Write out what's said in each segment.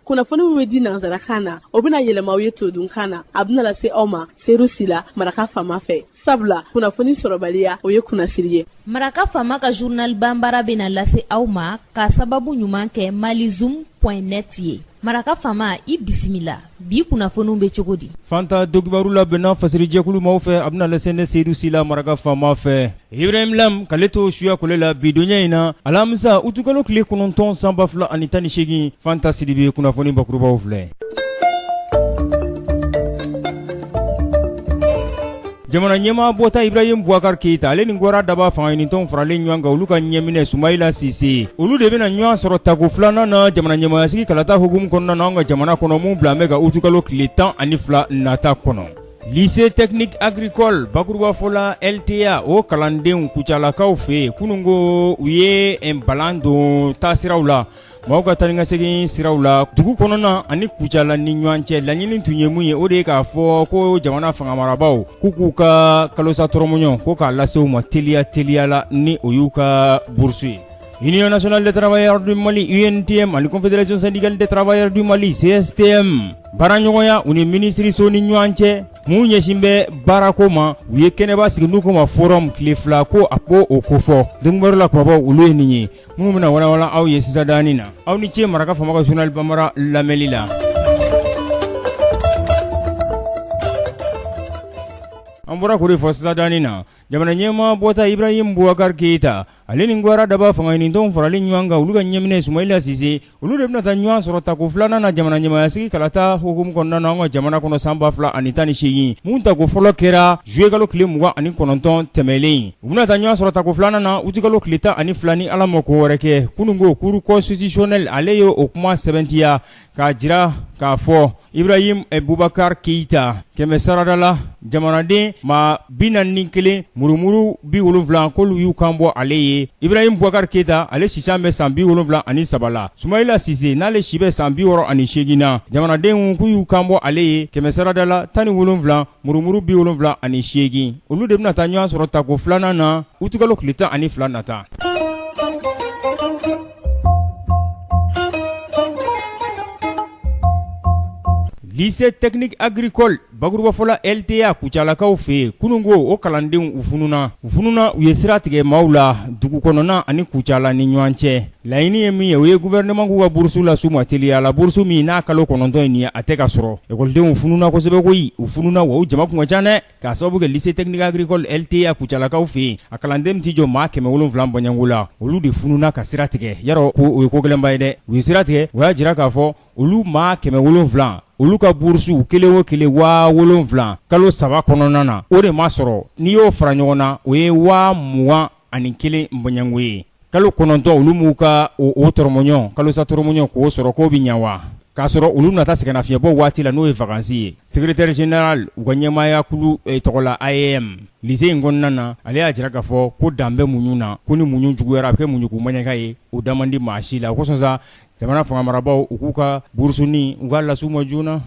Kunnafoni min bɛ di nansarakan na, o bɛna yɛlɛma aw ye todunkan na. A bɛna lase aw ma Seyidu Sila, Maraka Faama fɛ. Sabula kunnafoni sɔrɔbaliya, o ye kunnasiri ye. Maraka Faama ka journal banbara bɛna lase aw ma ka sababu ɲuman kɛ malizoom point net ye. Maraka Faama, i bisimila. Bi kunnafoniw bɛ cogo di? Fanta donkibaru labɛnna fasirijɛkulu maaw fɛ, a bɛna lase ne Seyidu Sila Maraka Faama fɛ. Ibrahim Lam k'ale to suya kole la bi donya in na, alamisa utukalo tile 9 san 2018, Fanta Sidibe kunnafoni bakurubaw filɛ. Jamana ɲɛmaa bɔta Ibrahim Boubacar Keita ale ni gwara daba fangaɲinitɔnw faralen ɲɔgɔn kan olu ka ɲɛminɛ Sumayila Sise olu de bɛna ɲɔgɔn sɔrɔ tako filanan na jamana ɲɛmaayasigi kalata hukumu kɔnɔna na an ka jamana kɔnɔ mun bila bɛ ka utukalo tile 12 nata kɔnɔ. Lycée technique agricole bakurubafɔ la LTA o kalandenw Kucalakaw fɛ yen kunun ko u ye balan don taasiraw la maaw ka taa ni ka segin siraw la dugu kɔnɔna ani Kucala ni ɲɔgɔn cɛ. Laɲini tun ye mun ye, o de ye k'a fɔ ko jamana fanga marabaaw k'u k'u ka kalosa tɔrɔmɔɲɔ ko k'a lase u ma teliya teliya la ni o y'u ka bourse ye. Union nationale des travailleurs du Mali UNTM ani Confédération syndicale des travailleurs du Mali CSTM baaraɲɔgɔnya u ni minisiriso ni ɲɔgɔn cɛ mun ɲɛsin bɛ baarako ma, u ye kɛnɛba sigi n'u k'o ma forum tile fila ko a ko o kofɔ. Donkibaru la kumabaw olu ye nin ye minnu bɛna walawala aw ye sisan danin na. Aw ni ce Maraka Faama ka journal banbara lamɛnli la. An bɔra k'o de fɔ sisan danin na, jamana ɲɛmaa bɔta Ibrahim Boubacar Keita ale ni gwara daba fangaɲinitɔnw faralen ɲɔgɔn kan olu ka ɲɛminɛ Sumayila Sise olu de bɛna taa ɲɔgɔn sɔrɔ tako filanan na jamana ɲɛmaayasigi kalata hukumu kɔnɔna na an ka jamana kɔnɔ san 2018 mun tako fɔlɔ kɛra juillet kalo tile 29 tɛmɛnlen. U bɛna taa ɲɔgɔn sɔrɔ tako filanan na utikalo tile 12 ni Ala ma ko wɛrɛ kɛ. Kunun ko cour constitutionnelle ale ye o kuma sɛbɛntiya k'a jira k'a fɔ Ibrahim Boubacar Keita kɛmɛ sarada la jamanaden maa 41 murumuru 70 k'olu y'u kan bɔ ale ye. Ibrahim Boubacar Keita ale sisan bɛ san 73 la. Sumayila Sise n'ale si bɛ san 68 na, jamanadenw k'u y'u kan bɔ ale ye kɛmɛ sarada la 17 murumuru 78. Olu de bɛna taa ɲɔgɔn sɔrɔ tako filanan na utikalo tile 12 nata. Lycée technique agricole bakurubafɔ la LTA Kucalakaw fɛ yen kunun ko o kalandenw u fununa u fununa u ye sira tigɛ maaw la dugu kɔnɔna ani Kucala ni ɲɔgɔn cɛ. Laɲini ye min ye o ye gouvernement k'u ka bourse las'u ma teliya la, bourse min n'a kalo 9 in nin ye a tɛ ka sɔrɔ. Ekɔlidenw fununa kosɛbɛ koyi, u fununa wa u jama kun ka ca dɛ. K'a sababu kɛ lycée technique agricole LTA Kucalakaw fɛ yen a kalanden tɛ jɔ maa 700 bɔɲɔgɔnko la, olu de fununa ka sira tigɛ. Yarɔ ko o ye ko gɛlɛnba ye dɛ. U ye sira tigɛ, u y'a jira k'a fɔ olu maa 700 olu ka bourse kelen o kelen 7000 kalo saba kɔnɔna na, o de ma sɔrɔ. N'i y'o fara ɲɔgɔn na, o ye 21,000 bɔɲɔgɔnko ye. Kalo 9 olu m'u ka o tɔrɔmɔɲɔ kalosa tɔrɔmɔɲɔ k'o sɔrɔ, k'o bɛ ɲɛ wa? K'a sɔrɔ olu nata sɛgɛnnafiɲɛbɔ waati la n'o ye vacances ye. Secrétaire général u ka ɲɛmaaya kulu tɔgɔ la AEEM lycée in kɔnɔna na, ale y'a jira k'a fɔ ko dan bɛ muɲu na, ko ni muɲu juguyara a bɛ kɛ muɲuko maɲaka ye, o da man di maa si la. O kosɔn sa jamana fanga marabaaw u k'u ka bourse nin u k'a las'u ma joona.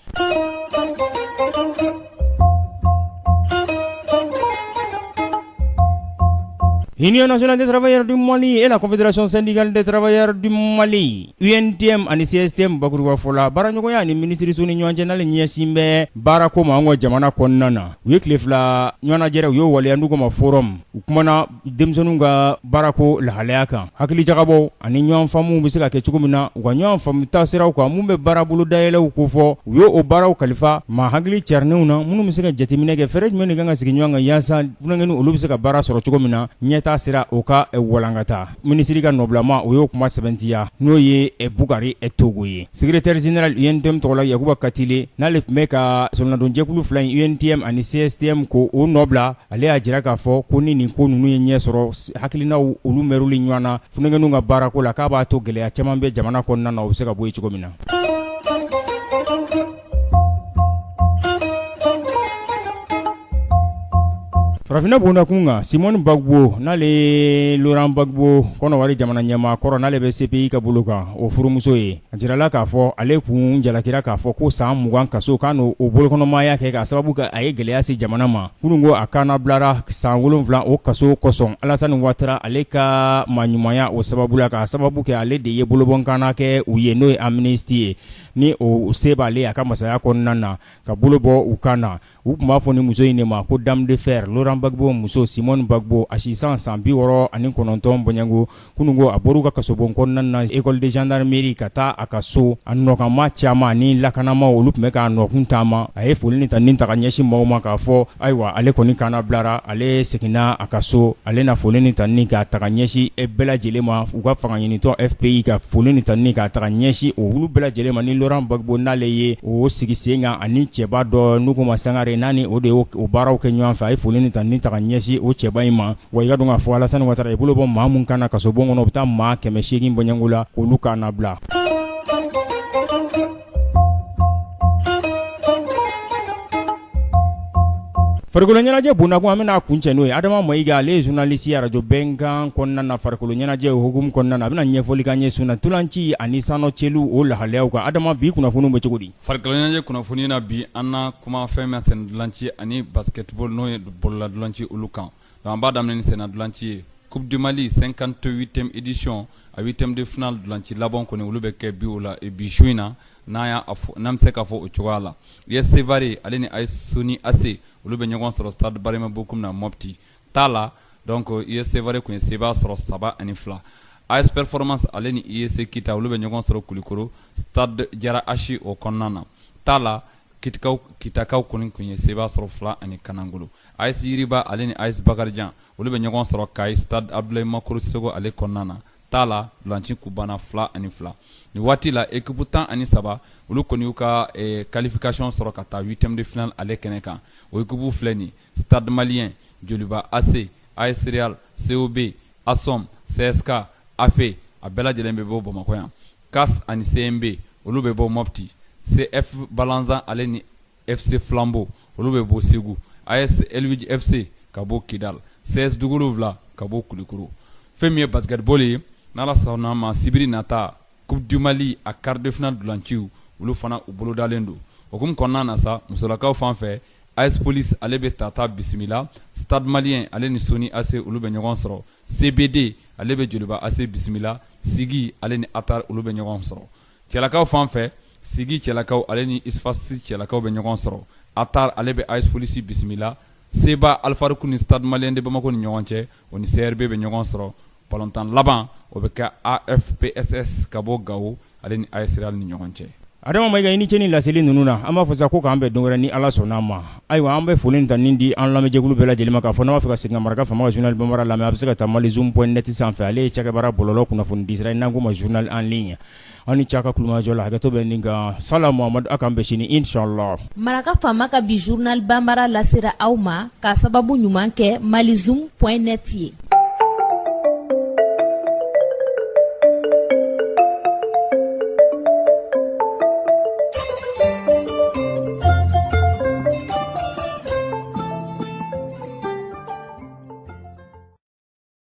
Union nationale des travailleurs du Mali et la Confédération syndicale des travailleurs du Mali UNTM ani CSTM bakurubafɔ la baaraɲɔgɔnya ni minisiriso ni ɲɔgɔn cɛ n'ale ɲɛsin bɛ baarako ma an ka jamana kɔnɔna na. U ye tile fila ɲɔgɔnnajɛrɛ u y'o waleya n'u k'o ma forum. U kumana denmisɛnninw ka baarako lahalaya kan, hakilijagabɔw ani ɲɔgɔn faamuw bɛ se ka kɛ cogo min na, u ka ɲɔgɔn faamu taasiraw kan mun bɛ baarabolo dayɛlɛw kofɔ. U y'o baaraw kalifa maa hakili carinnenw na minnu bɛ se ka jateminɛ kɛ fɛɛrɛ jumɛn de kan ka sigi ɲɔgɔn kan yaasa funankɛninw olu bɛ se ka baara sɔrɔ cogo min na, ɲɛtaa sira o ka walankata. Minisiri ka nɔbilama o y'o kuma sɛbɛntiya n'o ye Bukari Togo ye. Secrétaire général UNTM tɔgɔ la Yakuba Katile n'ale tun bɛ ka solonadonjɛkulu fila in UNTM ani CSTM ko o nɔbila, ale y'a jira k'a fɔ ko ni nin ko ninnu ye ɲɛ sɔrɔ hakilinaw olu mɛruli ɲɔgɔn na funankɛninw ka baarako la, k'a b'a to gɛlɛya caman bɛ jamana kɔnɔna na o bɛ se ka bɔ yen cogo min na. Farafinna bondakun kan, Simone Gbagbo, n'ale Laurent Gbagbo, Kɔnɔwari jamana ɲɛmaa kɔrɔ, n'ale bɛ CPI ka bolo kan, o furumuso ye, a jirala k'a fɔ ale kun jalakira k'a fɔ ko san 20 kaso k'a n'o bolokɔnɔmaaya kɛ k'a sababu kɛ a ye gɛlɛya se jamana ma. Kunun ko a kannabilara san 7 o kaso kosɔn. Alassane Ouattara ale ka maɲumanya o sababu la, k'a sababu kɛ ale de ye bolobɔnkanna kɛ u ye, n'o ye amnistie ye, ni o se b'ale a ka masaya kɔnɔna na ka bolo bɔ u kan na. U tun b'a fɔ ni muso in de ma ko dame de fer, Laurent Gbagbo muso Simone Gbagbo, a si san 69 bɔɲɛko. Kunun ko a bɔr'u ka kasobon kɔnɔna na, école de gendarmerie, ka taa a ka so. A nɔkanma caman ni lakanamaw, olu tun bɛ k'a nɔkun taama. A ye foli ni tanuni ta ka ɲɛsin maaw ma k'a fɔ ayiwa, ale kɔni kannabilara, ale seginna a ka so. Ale na foli ni tanuni k'a ta ka ɲɛsin bɛɛ lajɛlen ma, u ka fanga ɲinitɔn FPI ka foli ni tanuni k'a ta ka ɲɛsin olu bɛɛ lajɛlen ma, ni Laurent Gbagbo n'ale ye o sigi sen kan ani cɛba dɔ n'u ko ma Sangare, n'a ni o de y'o baaraw kɛ ɲɔgɔn fɛ. A ye foli ni tanuni ta ka ɲɛsin o cɛba in ma. Wa i ka dɔn k'a fɔ Alassane Ouattara ye bolo bɔ maa mun kan na kasobon kɔnɔ, o bɛ taa maa 800 bɔɲɔgɔnko la, k'olu kannabila. Farikolo ɲɛnajɛ bondakun, an bɛna a kuncɛ n'o ye. Adama Mayiga, ale ye journaliste ye arajo Bɛnkan kɔnɔna na. Farikolo ɲɛnajɛ o hukumu kɔnɔna na, a bɛna ɲɛfɔli k'an ye sunna ntolanci ani sannɔ cɛliw o lahalayaw kan. Adama, bi kunnafoniw bɛ cogo di? Farikolo ɲɛnajɛ kunnafoni na bi, an na kuma fɛn min senna ntolanci ani basketball, n'o ye bolola ntolanci, olu kan. Donc an b'a daminɛ ni senna ntolanci ye. Coupe du Mali 58e édition, a huitième de finale ntolanci laban kɔni, olu bɛ kɛ bi o la bi su in na, n'a y'a n'an bɛ se k'a fɔ o cogoya la. US Sevare ale ni AS Soni AC, olu bɛ ɲɔgɔn sɔrɔ stade Barema Bokum na Mopti ta la. Donc US Sevare tun ye sebaa sɔrɔ 3-2. AS Performance ale ni IEC Kita, olu bɛ ɲɔgɔn sɔrɔ Kulikoro stade Jara H o kɔnɔna na ta la. Kitikaw Kitakaw kɔni tun ye sebaa sɔrɔ 2 ni kanangolo. AS Yiriba ale ni AS Bakarijan, olu bɛ ɲɔgɔn sɔrɔ Kayi stade Abdoulaye Makoro Sisoko ale kɔnɔna na ta la. Ntolanci kun banna 2-2. Nin waati la, équipe 13, olu kɔni y'u ka qualification sɔrɔ ka taa huitième de finale ale kɛnɛ kan. O équipe filɛ nin: Stade Malien, Joliba AC, AS Real, COB, ASOM, CSK, AFE, a bɛɛ lajɛlen bɛ bɔ Bamakɔ yan. CAS ani CMB, olu bɛ bɔ Mopti. CF Balanzan ale ni FC Flambeau, olu bɛ bɔ Segu. AS Elwij FC ka bɔ Kidal, CS Dugu ka bɔ Kulikoro. Fɛn min ye basketball ye, n'Ala sɔnna ma, sibiri nata, Coupe du Mali a quart de finale dolanciw, olu fana u bolodalen don. O hukumu kɔnɔna na sa, musolakaw fan fɛ, AS Police ale bɛ Tata bisimila. Stade Malien ale ni Soni AC, olu bɛ ɲɔgɔn sɔrɔ. CBD ale bɛ Joliba AC bisimila. Sigi ale ni Atar, olu bɛ ɲɔgɔn sɔrɔ. Cɛlakaw fan fɛ, Sigi cɛlakaw ale ni USFAS cɛlakaw bɛ ɲɔgɔn sɔrɔ. Atar ale bɛ AS Police bisimila. Seba Alfariku ni Stade Malien de Bamako ni ɲɔgɔn cɛ, o ni CRB bɛ ɲɔgɔn sɔrɔ. Balontan laban, o bɛ kɛ AFPSS ka bɔ Gawo ale ni AS Real ni ɲɔgɔn cɛ. Adama Mayiga, i ni ce ni laseli ninnu na. An b'a fɔ sa ko k'an bɛn don wɛrɛ ni Ala sɔnna ma. Ayiwa, an bɛ foli ta di an lamɛnjɛkulu bɛɛ lajɛlen ma k'a fɔ n'a b'a fɛ ka segin ka Maraka Faama ka journal bambara lamɛn, a bɛ se ka taa malizoom.net sanfɛ. Ale ye cakɛbaara bɔlɔlɔ kunnafoni disira n'an k'o ma journal en ligne. Aw ni ce a ka kulomajɔ la. Hakɛto bɛ nin kan. Sala Muhamadu, a k'an bɛn sini inchallah. Maraka Faama ka bi journal bambara lasera aw ma k'a sababu ɲuman kɛ malizoom.net ye.